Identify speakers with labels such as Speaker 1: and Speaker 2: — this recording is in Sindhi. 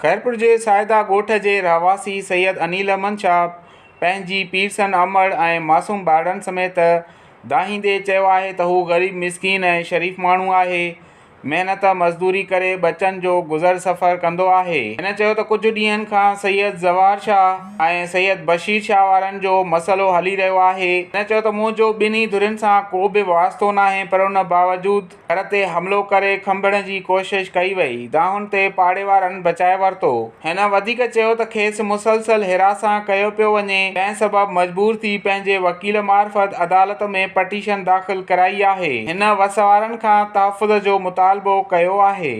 Speaker 1: خيرپور جي سائده ڳوٺ جي رهواسي سيد انيل احمد شاهه پنهنجي پيرسن امڙ ۽ معصوم ٻارڙن سميت دانهيندي چيو آهي ته هو غريب مسڪين ۽ شريف ماڻهو آهي، محنت مزدوري ڪري ٻچن جو گذر سفر ڪندو آهي. هن چيو ته ڪجهه ڏينهن کان سيد زوار شاهه ۽ سيد بشير شاهه وارن جو مسئلو هلي رهيو آهي. هن چيو ته منهنجو ٻنهي ڌرين سان ڪو به واسطو ناهي پر ان باوجود گهر تي حملو ڪري کنڀڻ جي ڪوشش ڪئي وئي، دانهن تي پاڙي وارن بچائي ورتو. هن وڌيڪ چيو ته کيس مسلسل هراسان ڪيو پيو وڃي، جنهن سبب مجبور ٿي پنهنجي وڪيل معرفت عدالت ۾ پٽيشن داخل ڪرائي آهي. هن وس وارن کان تحفظ جو مطالبو ڪيو آهي.